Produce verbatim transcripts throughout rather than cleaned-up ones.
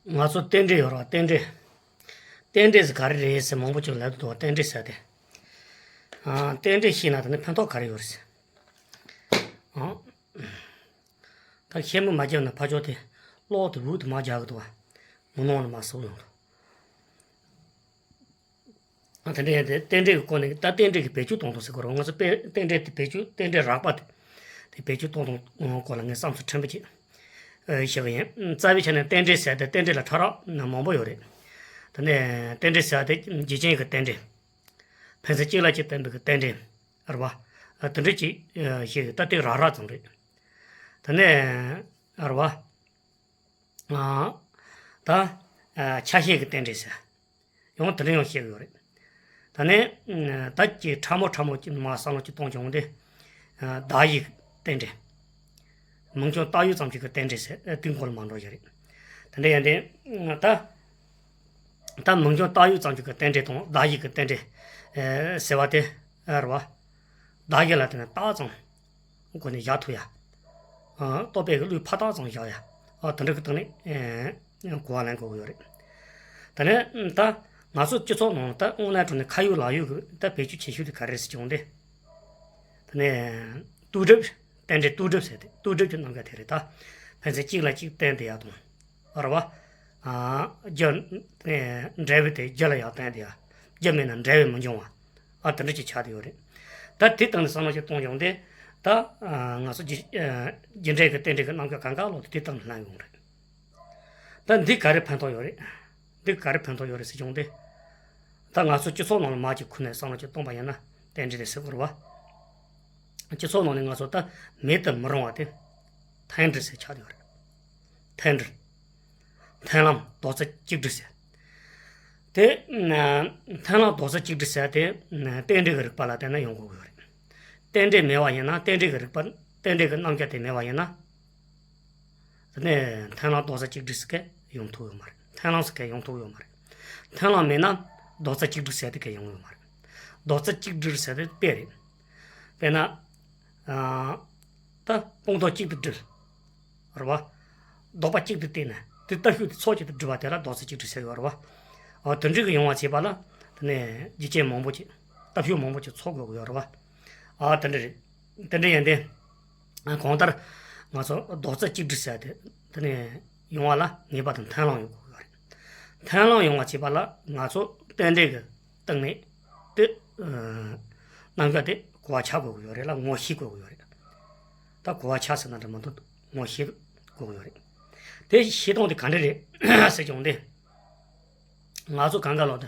ང་ཚོ་རྟེན་འབྲེལ་ཡོད་རེད་བ། རྟེན་འབྲེལ། རྟེན་འབྲེལ་ཟེར་ག་རེ་རེད་ཟེར་མང་པོ་ཅིག་ལབ་འདུག་བ། རྟེན་འབྲེལ་ཟེར་དེ། ཨ། རྟེན་འབྲེལ་ཤེས་ན་དེ་ནི་ཕན་ཐོགས་ག་རེ་ཡོད་རེད་ཟེར། ཨ། ད་ཤེས་མི་མ་བརྒྱབ་ན་ཕ་ཆོག་དེ་གློག་དེ་འུ་དེ་མ་རྒྱག་གི་འདུག་བ། མུན་ནག་ལ་མ་སོགས་ཡོང་འདུག་དེ་འདྲ་ཡིན་ཏེ་རྟེན་འབྲེལ་གྱི་སྐོར་ནས། ད་རྟེན་འབྲེལ་གྱི་བེད་སྤྱོད་གཏོང་སྟངས་ཟེར་དགོས་རེད། ང་ཚོ་དཔེ་རྟེན་འབྲེལ་དེ་བེད་སྤྱོད། རྟེན་འབྲེལ་རགས་པ་དེ་དེ་བེད་སྤྱོད་གཏོང་སྟངས་སྐོར་ལ་ངས་བསམ་ཚུལ་ཕྲན་བུ་ཅིག་ཨ། བཤད་གི་ཡིན། རྩ་བའི་ཆ་ནས་རྟེན་འབྲེལ་ཟེར་ཏེ་རྟེན་འབྲེལ་ལ་ཕྲ་རགས་མང་པོ་ཡོད་རེད། དེ་ནས་རྟེན་འབྲེལ་ཟེར་ཏེ་རྒྱུ་རྐྱེན་གྱི་རྟེན་འབྲེལ། ཕན་ཚུན་གཅིག་ལ་གཅིག་བརྟེན་པའི་གི་རྟེན་འབྲེལ། རེད་བ། ཨ། དེ་འདྲ་ཅིག་ཨ། བཤད་གི། ད་དེ་རགས་རགས་ཙམ་རེད། དེ་ནས་རེད་བ། ཨ། ད་ཨ། ཆ་ཤས་ཀྱི་རྟེན་འབྲེལ་ཟེར། ཡང་དེ་འདྲ་ཡང་བཤད་གི་ཡོད་རེད། ད་ནི་ཨ། ད་ཀྱི་ཕྲ་མོ་ཕྲ་མོ་ཅིག་མ་བསམ་བློ་ཅིག་གཏོང་བྱུང་སྟེ། ཨ། བརྡ་ཡིག་རྟེན་འབྲེལ། མིང་རྐྱང་བཏགས་ཡོད་ཙམ་ཞིག་གི་རྟེན་འབྲེལ་ཟེར། ཨ། དེའི་སྐོར་ལ་མ་འགྲོ་ཡ་རེད། དེ་འདྲ་ཡིན་ཏེ། ད་ད་མིང་རྐྱང་བཏགས་ཡོད་ཙམ་ཞིག་གི་རྟེན་འབྲེལ་དང་བརྡ་ཡིག་གི་རྟེན་འབྲེལ་ཨ། ཟེར་བ་དེ། ཨ། རེད་བ། བརྡ་ཡིག་ལ་བརྟེན་ནས་བཏགས་ཙམ་སྒོ་ནས་བཞག་ཐུབ་ཡ། ཨ། རྟོག་པས་ཀྱི་བློས་ཕར་བཏགས་ཙམ་བཞག་ཡ། ཨ། དེ་འདྲ་གི་སྟེང་ནས་ཨ། གོ་བ་ལེན་དགོས་ཀྱི་ཡོད་རེད། དེ་ནས་ད་ང་ཚོ་སྤྱི་ཚོགས་ནང་ད་དངོས་གནས་དྲང་གནས་ཁ་ཡོད་ལག་ཡོད་ཀྱི་ད་བེད་སྤྱོད་བྱེད་ཤུགས་དེ་ག་རེ་རེད་ཟེར་བྱུང་སྟེ། དེ་ནས་ལྟོས་གྲུབ། རྟེན་འབྲེལ་ལྟོས་གྲུབ་ཟེར་ཏེ། ལྟོས་གྲུབ་ཀྱི་རྣམ་གཞག་དེ་རེད། ད་ཕན་ཚུན་གཅིག་ལ་གཅིག་བརྟེན་ཏེ་ཡ་དང་། རེད་བ། ཨ། རྒྱུ། ཨེ། འབྲས་བུ་དེ་རྒྱུ་ལ་ཡང་བརྟེན་ཏེ་ཡ། རྒྱུ་མེད་ན་འབྲས་བུ་མི་འབྱུང་བ། ཨ། དེ་འདྲ་ཅིག་ཆགས་བསྡད་ཡོད་རེད། ད་དེ་སྟེང་ནས་བསམ་བློ་ཞིག་གཏོང་བྱུང་སྟེ། ད་ཨ། ང་ཚོ་རྒྱུ། ཨ། རྒྱུ་འབྲས་ཀྱི་རྟེན་འབྲེལ་གྱི་རྣམ་གཞག་གང་ག་ལོག་དེ་དེ་སྟེང་ནས་ལྷན་ཡོང་རེད། ད་འདི་ག་རེ་ཕན་ཐོགས་ཡོད་རེད། འདི་ག་རེ་ཕན་ཐོགས་ཡོད་རེད་ཟེར་བྱུང་སྟེ། ད་ང་ཚོ་སྤྱི་ཚོགས་ནང་ལ་མར་ཅིག་ཁུར་ནས་བསམ་བློ་ཅིག་གཏོང་པ་ཡིན་ན། རྟེན་འབྲེལ་དེ་ཟེར་དགོས་རེད་བ། སྤྱི་ཚོགས་ནང་ནས་ང་ཚོ་ད་མེད་དུ་མི་རུང་བ་དེ། མཐུན་སྒྲིལ་ཟེར་ཆགས་བསྡད་ཡོད་རེད། མཐུན་སྒྲིལ། མཐུན་ལམ་རྡོག་རྩ་གཅིག་སྒྲིལ་ཟེར། དེ་མཐུན་ལམ་རྡོག་རྩ་གཅིག་སྒྲིལ་ཟེར་དེ་རྟེན་འབྲེལ་གྱི་རིགས་པ་ལ་བརྟེན་ནས་ཡོང་དགོས་ཀྱི་ཡོད་རེད། རྟེན་འབྲེལ་མེད་པ་ཡིན་ན། རྟེན་འབྲེལ་གྱི་རིགས་པ། རྟེན་འབྲེལ་གྱི་རྣམ་གཞག་དེ་མེད་པ་ཡིན་ན། དེ་ནས་མཐུན་ལམ་རྡོག་རྩ་གཅིག་སྒྲིལ་ཟེར་མཁན་ཡོང་ཐུབ་ཡོད་མ་རེད། མཐུན་ལམ་ཟེར་མཁན་ཡོང་ཐུབ་ཡོད་མ་རེད། མཐུན་ལམ་མེད་ན་རྡོག་རྩ་གཅིག་སྒྲིལ་ཟེར་དེ་ག་ཡོང་ཡོད་མ་རེད། རྡོག་རྩ་གཅིག་སྒྲིལ་ཟེར་དེ་དཔེ་རེད། དཔེར་ན། ཨ། ད་སྤང་ཐང་གཅིག་ཏུ་སྒྲིལ། རེད་བ། རྡོག་པ་གཅིག་ཏུ་བརྟེན་ནས་དེ་རྟ་ཤུག་དེ་ཚོགས་གཅིག་ཏུ་སྒྲིལ་བ་དེ་ལ་རྡོག་རྩ་གཅིག་སྒྲིལ་ཟེར་ཡོད་རེད་བ། ཨ། དེ་འདྲ་གི་ཡོང་བ་བྱེད་པ་ལ། དེ་ནས་རྒྱུ་རྐྱེན་མང་པོ་ཅིག་རྟ་ཤུག་མང་པོ་ཅིག་ཚོགས་དགོས་ཀྱི་ཡོད་རེད་བ། ཨ། དེ་འདྲ་རེད། དེ་འདྲ་ཡིན་ཏེ། གང་ལྟར་ང་ཚོ་རྡོག་རྩ་གཅིག་སྒྲིལ་ཟེར་དེ་དེ་ནས་ཡོང་བ་ལ་ངེས་པར་དུ་མཐུན་ལམ་ཡོང་དགོས་ཀྱི་ཡོད་རེད། མཐུན་ལམ་ཡོང་བ་བྱེད་པ་ལ་ང་ཚོ་རྟེན་འབྲེལ་གྱི་སྟེང་ནས་དེ། ཨ། རྣམ་གཞག་དེ་གོ་བ་ཆགས་དགོས་ཀྱི་ཡོད་རེད་ལ། ངོ་ཤེས་དགོས་ཀྱི་ཡོད་རེད། ད་གོ་བ་ཆགས་ཟེར་ན་འདྲ་མི་འདུག་ངོ་ཤེས་དགོས་ཀྱི་ཡོད་རེད། དེ་ཤེས་སྟངས་དེ་ག་འདྲ་རེད་ཟེར་བྱུང་སྟེ། ང་ཚོ་གང་ག་ལོག་དེ་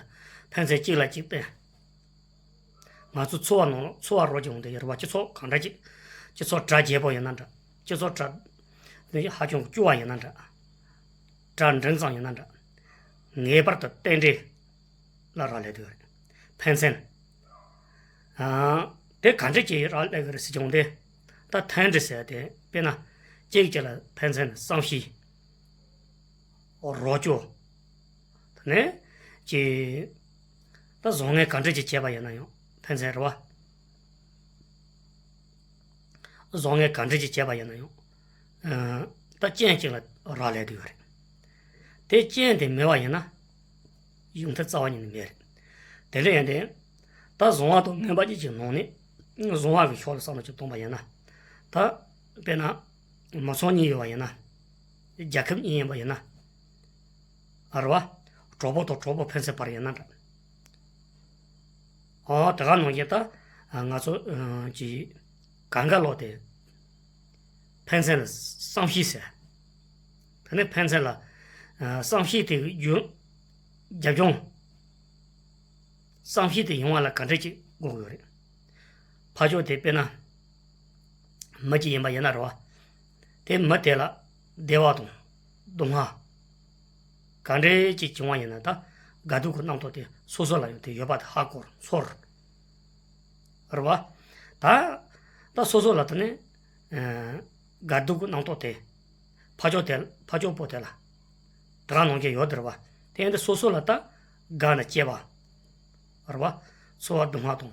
ཕན་ཚུན་གཅིག་ལ་གཅིག་བརྟེན། ང་ཚོ་འཚོ་བ་ནང་ལ། འཚོ་བ་རོལ་ཀྱང་དེ་ཡོད་རེད་བ། སྤྱི་ཚོགས་གང་འདྲ་ཅིག་སྤྱི་ཚོགས་གྲ་རྒྱས་པོ་ཡིན་ན་འདྲ། སྤྱི་ཚོགས་གྲ་ནི་ཧ་ཅང་སྐྱོ་བ་ཡིན་ན་འདྲ། གྲ་འབྲིང་ཙམ་ཡིན་ན་འདྲ། ངེས་པར་དུ་རྟེན་འབྲེལ་ལ་རག་ལས་དུ་ཡོད་རེད། ཕན་ཚུན། ཨ། དེ་ག་འདྲ་ཅིག་རག་ལས་ཀྱི་རེད་ཟེར་བྱུང་སྟེ། ད་མཐུན་སྒྲིལ་ཟེར་དེ་དཔེར་ན། གཅིག་གཅིག་ལ་ཕན་ཚུན་བསམ་ཤེས། རོགས་སྐྱོར། དེ་ནས་ཀྱི། ད་བཟང་ངན་ག་འདྲ་ཅིག་བྱས་པ་ཡིན་ན་ཡང་ཕན་ཚུན་རེད་བ། བཟང་ངན་ག་འདྲ་ཅིག་བྱས་པ་ཡིན་ན་ཡང་། ཨ། ད་རྐྱེན་གཅིག་ལ་རག་ལས་དུ་ཡོད་རེད། དེ་རྐྱེན་དེ་མེད་པ་ཡིན་ན། ཡོང་ཐབས་རྩ་བ་ཉིད་ནས་མེད་རེད། དེ་འདྲ་ཡིན་ཏེ། ད་བཟང་བ་དང་ངན་པ་གཉིས་ཀྱི་ནང་ནས་བཟང་བ་གི་ཕྱོགས་ལ་བསམ་བློ་ཅིག་གཏོང་པ་ཡིན་ན། ད་དཔེར་ན། མི་ཚང་གཉིས་ཡོད་པ་ཡིན་ན། རྒྱལ་ཁབ་གཉིས་ཡིན་པ་ཡིན་ན། ཨ། རེད་བ། གྲོགས་པོ་དང་གྲོགས་པོ་ཕན་ཚུན་བར་ཡིན་ན་འདྲ། ཨོ། དེ་ག་ནང་བཞིན་ད་ང་ཚོ་གི་གང་ག་ལོག་དེ་ཕན་ཚུན་ལ་བསམ་ཤེས་ཟེར། དེ་ནས་ཕན་ཚུན་ལ་བསམ་ཤེས་དེ་རྒྱུ་རྒྱབ་ལྗོངས། བསམ་ཤེས་དེ་ཡོང་བ་ལ་ག་འདྲ་ཅིག་དགོས་ཀྱི་ཡོད་རེད། ཕར་ཕྱོགས་དེ་དཔེར་ན་མི་གཅིག་ཡིན་པ་ཡིན་ན་རེད་བ། དེ་མི་དེ་ལ་བདེ་བ་དང་སྡུག་བསྔལ་ག་འདྲ་ཅིག་བྱུང་བ་ཡིན་ན། ད་དགའ་སྡུག་གི་རྣམ་རྟོག་དེ་སོ་སོ་ལ་ཡང་དེ་ཡོད་པ་དེ་ཧ་གོ་ཚོར། རེད་བ། ད་ད་སོ་སོ་ལ་དེ་ནས་ཨ། དགའ་སྡུག་གི་རྣམ་རྟོག་དེ་ཕར་ཕྱོགས་དེ་ཕར་ཕྱོགས་པོ་དེ་ལ་དེ་ག་ནང་བཞིན་ཡོད་དེ་རེད་བ། དེ་ཡིན་དུས་སོ་སོ་ལ་ད་དགའ་ན་སྐྱིད་པ། རེད་བ། ཚོར་བ་སྡུག་བསྔལ་དང་།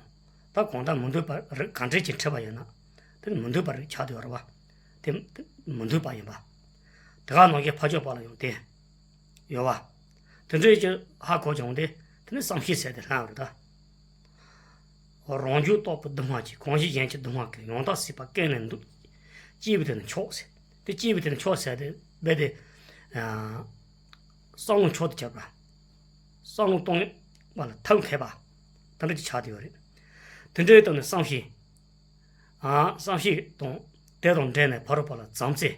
ད་གང་ལྟར་མི་འདོད་པ་རིགས་ག་འདྲས་ཅིག་འཕྲད་པ་ཡིན་ན། དེ་ནི་མི་འདོད་པ་རིགས་ཆགས་བསྡད་ཡོད་རེད་བ། དེ་དེ་མི་འདོད་པ་ཡིན་པ། དེ་ག་ནང་བཞིན་ཕར་ཕྱོགས་པ་ལ་ཡང་དེ་ ཡོད་བ། དེ་འདྲའི་ཅིག་ཧ་གོ་བྱུང་སྟེ་དེ་ནས་བསམ་ཤེས་ཟེར་དེ་ལྷག་རེད་ད། རང་རྒྱུད་རྟོགས་པའི་སྡུག་བསྔལ་གྱིས། གང་ཞིག་གཞན་གྱི་སྡུག་བསྔལ་ཀུན། ཡང་དག་སྲིད་པ་ཀུན་ནས་འདུལ། སྐྱེས་བུ་དེ་ནི་མཆོག་ཟེར། དེ་སྐྱེས་བུ་དེ་ནི་མཆོག་ཟེར་དེ་རྦད་དེ། ཨ། བསམ་བློ་མཆོག་ཏུ་གྱུར་པ། བསམ་བློ་གཏོང་བ་ལ་ཐབས་མཁས་པ། དེ་འདྲ་ཅིག་ཆགས་བསྡད་ཡོད་རེད། དེ་འདྲའི་སྟེང་ནས་བསམ་ཤེས། ཨ། བསམ་ཤེས་དང་དེ་དང་འབྲེལ་ནས་ཕ་རོལ་པོ་ལ་བྱམས་བརྩེ།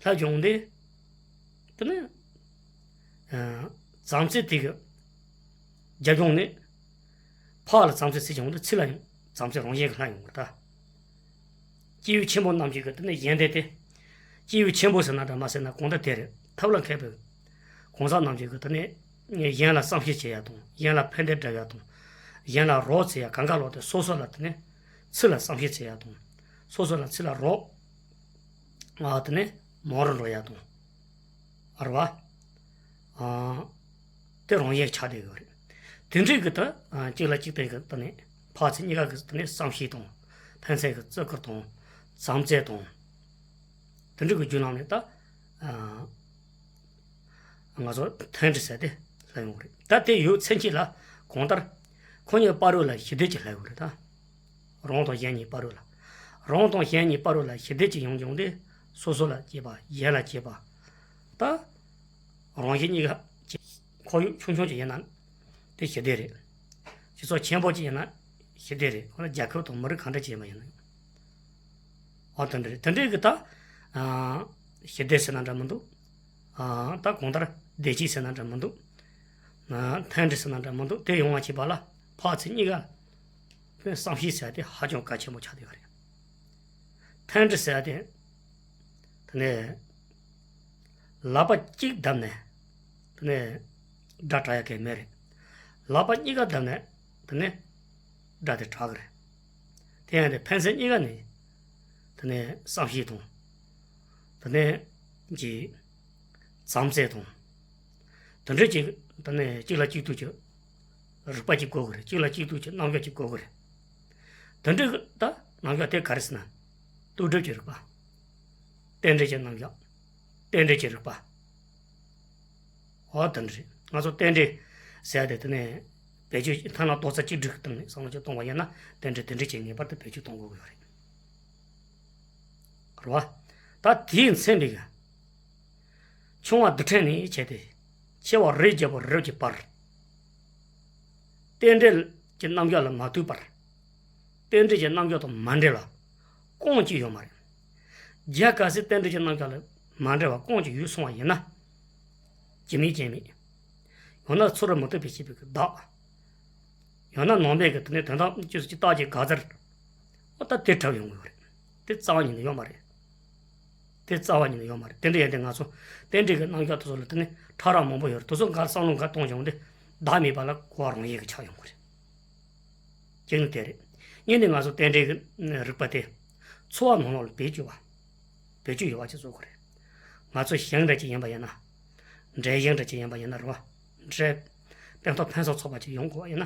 ལྷག་བྱུང་སྟེ། དེ་ནས། ཨ། བྱམས་བརྩེ་དེ་གི་རྒྱབ་ལྗོངས་ནས། ཕར་ལ་བྱམས་བརྩེ་ཟེར་བྱུང་སྟེ་ཚུར་ལ་ཡང་བྱམས་བརྩེ་རང་བཞིན་གྱིས་ལྷག་ཡོང་བར་ལྟ། སྐྱེས་བུ་ཆེན་པོ་རྣམས་ཀྱིས་གི་དེ་ནས་གཞན་དེ་སྟེ། སྐྱེས་བུ་ཆེན་པོ་ཟེར་ན་འདྲ་མ་ཟེར་ན་གང་ལྟར་དེ་རེད། ཐབས་ལ་མཁས་པའི་གང་ཟག་རྣམས་ཀྱིས་གི་དེ་ནས་གཞན་ལ་བསམ་ཤེས་བྱེད་ཡ་དང་། གཞན་ལ་ཕན་བདེ་བསྒྲུབ་ཡ་དང་། གཞན་ལ་རོགས་བྱེད་ཡ་གང་ག་ལོག་སྟེ་སོ་སོ་ལ་དེ་ནས་ཚུར་ལ་བསམ་ཤེས་བྱེད་ཡ་དང་། སོ་སོ་ལ་ཚུར་ལ་རོགས། ཨ། དེ་ནས་མང་རུ་འགྲོ་ཡ་དང་། ཨ། རེད་བ། ཨ། དེ་རང་བཞིན་ཆགས་བསྡད་ཡོད་རེད། དེ་འདྲའི་གི་ད། ཨ། གཅིག་ལ་གཅིག་བརྟེན་གི་དེ་ནས་ཕར་ཚུར་གཉིས་ཀ་གི་དེ་ནས་བསམ་ཤེས་དང་། ཕན་སེམས་ཀྱི་བརྩི་བཀུར་དང་། བྱམས་བརྩེ་དང་། དེ་འདྲའི་གི་རྒྱུ་ནང་ནས་ད། ཨ། ང་ཚོ་མཐུན་སྒྲིལ་ཟེར་དེ་ལ་ཡོང་གི་རེད། ད་དེ་ཡོད་ཚད་ཅིག་ལ་གང་ལྟར། ཁོ་གཉིས་བར་རོལ་ལ་ཞི་བདེ་ཅིག་ལྷག་ཡོད་རེད་ད། རང་དང་གཞན་གཉིས་བར་རོལ་ལ། རང་དང་གཞན་གཉིས་བར་རོལ་ལ་ཞི་བདེ་ཅིག་ཡོང་བྱུང་སྟེ། སོ་སོ་ལ་གཅེས་པ། གཞན་ལ་གཅེས་པ། ད། རང་གཞན་གཉིས་ཀ་ཅིག་ཁོར་ཡུག་ཆུང་ཆུང་ཅིག་ཡིན་ན་དེ་ཞི་བདེ་རེད། སྤྱི་ཚོགས་ཆེན་པོ་ཅིག་ཡིན་ན་ཞི་བདེ་རེད། ཁོ་ན་རྒྱལ་ཁབ་དང་མི་རིགས་གང་འདྲ་ཅིག་ཡིན་པ་ཡིན་ན། ཨ། དེ་འདྲ་རེད། དེ་འདྲའི་གི་ད། ཨ། ཞི་བདེ་ཟེར་ན་འདྲ་མི་འདུག། ཨ། ད་གང་ལྟར་བདེ་སྐྱིད་ཟེར་ན་འདྲ་མི་འདུག། ཨ། མཐུན་སྒྲིལ་ཟེར་ན་འདྲ་མི་འདུག། དེ་ཡོང་བ་བྱེད་པ་ལ་ཕར་ཚུར་གཉིས་ཀ་བསམ་ཤེས་ཟེར་དེ་ཧ་ཅང་གལ་ཆེན་པོ་ཆགས་བསྡད་ཡོད་རེད། མཐུན་སྒྲིལ་ཟེར་དེ། དེ་ནས་ལག་པ་གཅིག་བརྡབས་ནས་དེ་ནས་སྒྲ་གྲག་ཡ་གང་ཡང་མེད་རེད། ལག་པ་གཉིས་ཀ་བརྡབས་ནས་དེ་ནས་སྒྲ་དེ་གྲག་གི་རེད། དེ་ཡང་དེ་ཕན་ཚུན་གཉིས་ཀ་ནས་དེ་ནས་བསམ་ཤེས་དང་། དེ་ནས་ཀྱི་བྱམས་བརྩེ་དང་། དེ་འདྲ་ཅིག་དེ་ནས་གཅིག་ལ་གཅིག་ཐུག་གི་རིག་པ་ཅིག་དགོས་ཀྱི་རེད། གཅིག་ལ་གཅིག་ཐུག་གི་རྣམ་གཞག་ཅིག་དགོས་ཀྱི་རེད། དེ་འདྲ་གི་ད་རྣམ་གཞག་དེ་ག་རེ་ཟེར་ན། ལྟོས་གྲུབ་ཀྱི་རིག་པ། རྟེན་འབྲེལ་གྱི་རྣམ་གཞག། རྟེན་འབྲེལ་གྱི་རིག་པ། འོ་དེ་འདྲ་རེད། ང་ཚོ་རྟེན་འབྲེལ་ཟེར་ཡ་དེ་དེ་ནས་བེད་སྤྱོད་ཐ་ན་རྡོག་རྩ་གཅིག་སྒྲིལ་གྱི་སྟེང་ནས་བསམ་བློ་ཅིག་གཏོང་བ་ཡིན་ན། རྟེན་འབྲེལ་དེ་འདྲ་ཅིག་ངེས་པར་དུ་བེད་སྤྱོད་གཏོང་དགོས་ཀྱི་ཡོད་རེད། རེད་བ། ད་དེས་མཚོན་པའི་གི། ཆུང་བ་རྡུལ་ཕྲན་ནས་བྱས་ཏེ། ཆེ་བ་རིགས་བརྒྱད་པོ་རིགས་ཀྱི་བར། རྟེན་འབྲེལ་གྱི་རྣམ་གཞག་ལ་མ་ལྟོས་པར། རྟེན་འབྲེལ་གྱི་རྣམ་གཞག་དང་མ་འབྲེལ་བ་གང་ཅིག་ཡོད་མ་རེད། རྒྱ་གལ་སྲིད་རྟེན་འབྲེལ་གྱི་རྣམ་གཞག་ལ་མ་འབྲེལ་བ་གང་ཅིག་ཡོད་སོང་བ་ཡིན་ན། སྐྱེ་མེད་སྐྱེ་མེད། ཡང་ན་ཚོར་བར་མི་ལྟོས་པའི་ཤེས་པའི་གི་བདག། ཡང་ན་ནང་པའི་གི་དེ་ནས་དོན་དམ་བཅུ་གཅིག་རྟགས་ཀྱི་དགག་རྩར། འོ་ད་དེ་གྲུབ་ཡོང་གི་ཡོད་རེད། དེ་རྩ་བ་ཉིད་ནས་ཡོད་མ་རེད། དེ་རྩ་བ་ཉིད་ནས་ཡོད་མ་རེད། དེ་འདྲ་ཡིན་དུས་ང་ཚོ་རྟེན་འབྲེལ་གྱི་རྣམ་གཞག་དེ་ཚོ་ལ་དེ་ནས་ཕྲ་རགས་མང་པོ་ཡོད་རེད། དེ་ཚོ་འགའ་བསམ་བློ་འགའ་གཏོང་བྱུང་སྟེ། བདག་མེད་པ་ལ་གོ་བ་རང་ཡལ་གྱི་ཆགས་ཡོང་གི་རེད། གཅིག་ནི་དེ་རེད། གཉིས་ནི་ང་ཚོ་རྟེན་འབྲེལ་གྱི་རིག་པ་དེ་འཚོ་བ་ནང་ལོགས་ལ་བེད་སྤྱོད་པ། བེད་སྤྱོད་ཡོད་པ་ཅིག་བཟོ་དགོས་རེད། ང་ཚོ་ཞིང་འབྲེལ་ཅིག་ཡིན་པ་ཡིན་ན། འབྲས་ཞིང་འབྲེལ་ཅིག་ཡིན་པ་ཡིན་ན་རེད་བ། འབྲས། སྟོན་ཐོག་ཕུན་སུམ་ཚོགས་པ་ཅིག་ཡོང་དགོས་པ་ཡིན་ན།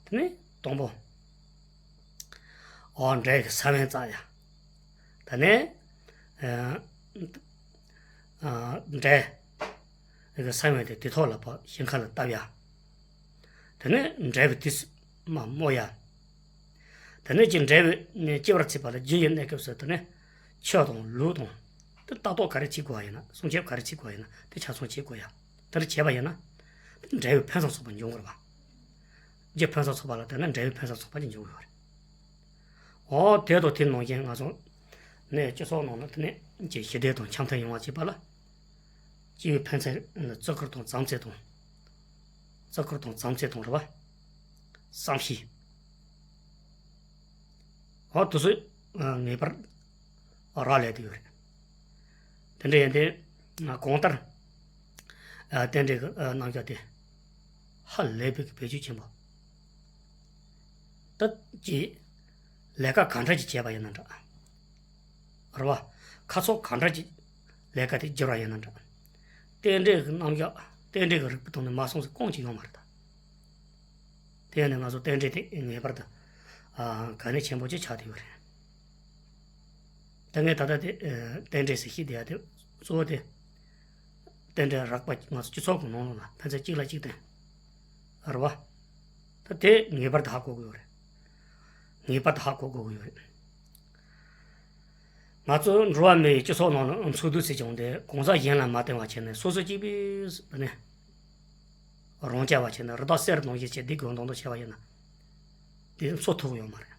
དེ་ནི་དང་པོ། འོ་འབྲས་ཀྱི་ས་བོན་བཙག་ཡ། དེ་ནས། ཨ། ཨ། འབྲས་ཀྱི་ས་བོན་དེ་དེ་ཐོག་ལ་ཕར་ཞིང་ཁ་ལ་བཏབ་ཡ། དེ་ནས་འབྲས་བུ་དེ་མར་རྨོ་ཡ། དེ་ནས་ཀྱི་འབྲས་བུ་ནས་སྐྱེ་བར་བྱེད་པ་ལ་རྒྱུ་ཡི་གནས་སྐབས་སུ་དེ་ནས་ཆུ་དང་ལུད་དང་། དེ་ལྟ་རྟོག་ག་རེ་བྱེད་དགོས་པ་ཡིན་ན། སྲུང་སྐྱོབ་ག་རེ་བྱེད་དགོས་པ་ཡིན་ན་དེ་ཆ་ཚང་བྱེད་དགོས་ཡ། དེ་འདྲ་བྱས་པ་ཡིན་ན། དེ་འབྲས་བུ་ཕུན་སུམ་ཚོགས་པ་འབྱུང་དགོས་རེད་བ། རྒྱུ་ཕུན་སུམ་ཚོགས་པ་ལ་བརྟེན་ནས་འབྲས་བུ་ཕུན་སུམ་ཚོགས་པ་ཅིག་འབྱུང་དགོས་རེད། འོ་དེ་དང་དེ་ནང་བཞིན་ང་ཚོ་ནས་སྤྱི་ཚོགས་ནང་ལ་དེ་ནས་ཀྱི་ཞི་བདེ་དང་འཆམ་མཐུན་ཡོང་བ་བྱེད་པ་ལ། སྐྱེས་བུ་ཕན་ཚུན་ལ་བརྩི་བཀུར་དང་བྱམས་བརྩེ་དང་། བརྩི་བཀུར་དང་བྱམས་བརྩེ་དང་རེད་བ། བསམ་ཤེས། འོ་དེ་ཚོ་ངེས་པར་རག་ལས་དེ་ཡོད་རེད། དེ་འདྲ་ཡིན་དུས་གང་ལྟར་རྟེན་འབྲེལ་གྱི་རྣམ་གཞག་དེ་ཧ་ལས་པའི་བེད་སྤྱོད་ཆེན་པོ། ད་ཀྱི་ལས་ཀ་ག་འདྲ་ཅིག་བྱས་པ་ཡིན་ན་འདྲ། རེད་བ། ཁ་ཕྱོགས་ག་འདྲ་ཅིག་ལས་ཀ་དེ་བསྒྱུར་བ་ཡིན་ན་འདྲ། རྟེན་འབྲེལ་གྱི་རྣམ་གཞག་རྟེན་འབྲེལ་གྱི་རིགས་པའི་ཐོག་ནས་མ་སོང་ཟེར་གང་ཅིག་ཡོང་མ་རེད་ད། དེ་ཡང་ནི་ང་ཚོ་རྟེན་འབྲེལ་དེ་ངེས་པར་དུ་ཨ་གལ་གནད་ཆེན་པོ་ཅིག་ཆགས་བསྡད་ཡོད་རེད། ད་ངས་ད་ལྟ་དེ་ཨ་རྟེན་འབྲེལ་ཟེར་བཤད་བསྡད་ཡ་དེ་གཙོ་བོ་དེ། རྟེན་འབྲེལ་རགས་པ་ང་ཚོ་སྤྱི་ཚོགས་ཀྱི་ནང་ལོགས་ལ་ཕན་ཚུན་གཅིག་ལ་གཅིག་བརྟེན། རེད་བ། ད་དེ་ངེས་པར་དུ་ཧ་གོ་དགོས་ཡོད་རེད། ངེས་པར་དུ་ཧ་གོ་དགོས་ཀྱི་ཡོད་རེད། ང་ཚོ་འགྲོ་བ་མིའི་སྤྱི་ཚོགས་ནང་ལ་འཚོ་སྡོད་བྱེད་ཀྱང་དེ་གང་ཟག་གཞན་ལ་མ་བརྟེན་པ་བྱས་ནས་སོ་སོ་གཅིག་པུས་ནས་རང་རྐྱ་བ་བྱས་ནས་རི་དྭགས་གསེར་ནང་བཞིན་བྱས་བསྡད་དགོས་མདོག་མདོག་བྱས་པ་ཡིན་ན། དེ་འཚོ་ཐུབ་ཡོད་མ་རེད།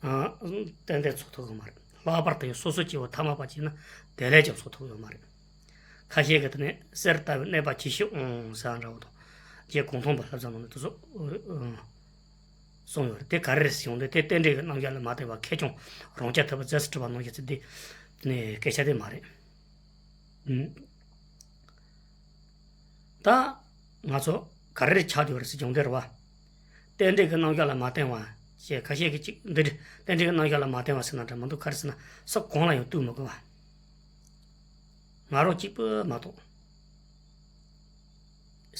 ཨ། ཏན་ཏན་འཚོ་ཐུབ་ཡོད་མ་རེད། ལྷག་པར་དུ་སོ་སོ་སྐྱེ་བོ་ཐ་མལ་པ་བྱས་ན་དེ་ལས་ཀྱང་འཚོ་ཐུབ་ཡོད་མ་རེད། ཁ་ཤས་ཀྱིས་དེ་ནས་གསེར་ལྟ་བུའི་གནས་པ་ཇི་ཞིག་འོང་ཟེར་བ་འདྲ་བོ་དང་། རྗེ་གུང་ཐང་པ་ལྷ་བཟང་ནང་ནས་དེ་ཚོ་གསུངས་ཡོད་རེད། དེ་ག་རེ་རེད་ཟེར་ཡོང་དུས་དེ་རྟེན་འབྲེལ་གྱི་རྣམ་གཞག་ལ་མ་བརྟེན་པར་ཁེ་གྱོང་རང་རྐྱ་ཐུབ་པ་རྫས་སུ་གྲུབ་པ་ནང་བཞིན་ཚུལ་དེ་དེ་ནས་སྐད་ཆ་དེ་མ་རེད། ཨུམ། ད་ང་ཚོ་ག་རེ་ཆགས་ཡོད་རེད་ཟེར་གྱོང་དེ་རེད་བ། རྟེན་འབྲེལ་གྱི་རྣམ་གཞག་ལ་མ་བརྟེན་པ་ཞེས་ཁ་ཤས་ཀྱིས་གཅིག་འདི་རེད། རྟེན་འབྲེལ་གྱི་རྣམ་གཞག་ལ་མ་བརྟེན་པ་ཟེར་ན་འདྲ་མི་འདུག་ག་རེ་ཟེར་ན་སུ་གང་ལ་ཡང་ལྟོས་མི་དགོས་པ། ང་རང་གཅིག་པུ་མ་གཏོགས།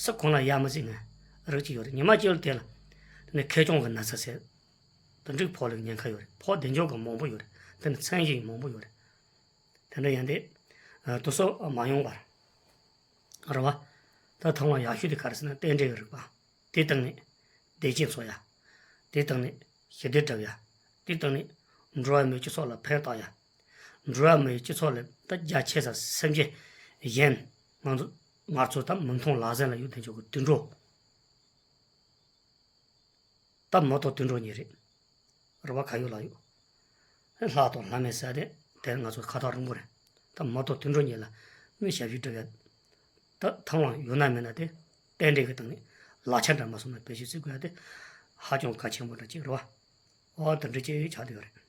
སུ་གང་ལ་ཡ་མི་ཟེར་ངས་རིགས་གཅིག་ཡོད་རེད། ཉི་མ་གཅིག་ལ་དེ་ལ་དེ་ནས་ཁེ་གྱོང་གི་ན་ཚ་ཟེར། དེ་འདྲའི་ཕོག་ལ་ཉེན་ཁ་ཡོད་རེད། ཕོག་བདེ་འཇོག་གི་མང་པོ་ཡོད་རེད། དེ་ནས་མཚན་གཞི་མང་པོ་ཡོད་རེད། དེ་འདྲ་ཡིན་དུས། དེ་ཚོ་མ་ཡོང་བར། རེད་བ། ད་ཐོག་མ་ཡག་ཤོས་དེ་ག་རེ་ཟེར་ན་རྟེན་འབྲེལ་གྱི་རིགས་པ། དེ་སྟེང་ནས་བདེ་སྐྱིད་འཚོལ་ཡ། དེ་སྟེང་ནས་ཞི་བདེ་སྒྲུབ་ཡ། དེ་སྟེང་ནས་འགྲོ་བ་མིའི་སྤྱི་ཚོགས་ལ་ཕན་བཏགས་ཡ། འགྲོ་བ་མིའི་སྤྱི་ཚོགས་ལ་ད་རྒྱ་ཆེ་ས་སེམས་ཅན་གཞན་ང་ཚོ་ང་ཚོ་ད་མི་མཐོང་ལག་ཟིན་ལ་ཡོད་དེ་འཇོག་གི་དུད་འགྲོ། ད་མ་གཏོགས་དུད་འགྲོ་གཉིས་རེད། རེད་བ། ཁ་ཡོད་ལག་ཡོད། ལྷ་དང་ལྷ་མིན་ཟེར་དེ་དེ་ང་ཚོ་ཁ་ཐག་རིང་པོ་རེད། ད་མ་གཏོགས་དུད་འགྲོ་གཉིས་ལ་ནི་ཞབས་ཕྱི་སྒྲུབ་ཡ། ད་ཐབས་ལམ་ཡོད་ན་མེད་ན་དེ་རྟེན་འབྲེལ་གྱི་སྟེང་ནས་ལག་ཆ་འདྲ་མ་སོང་ན་བེད་སྤྱོད་བྱེད་དགོས་ཡ་དེ་ཧ་ཅང་གལ་ཆེན་པོ་འདྲ་ཅིག་རེད་བ། འོ་དེ་འདྲ་ཅིག་ཆགས་བསྡད་ཡོད་རེད།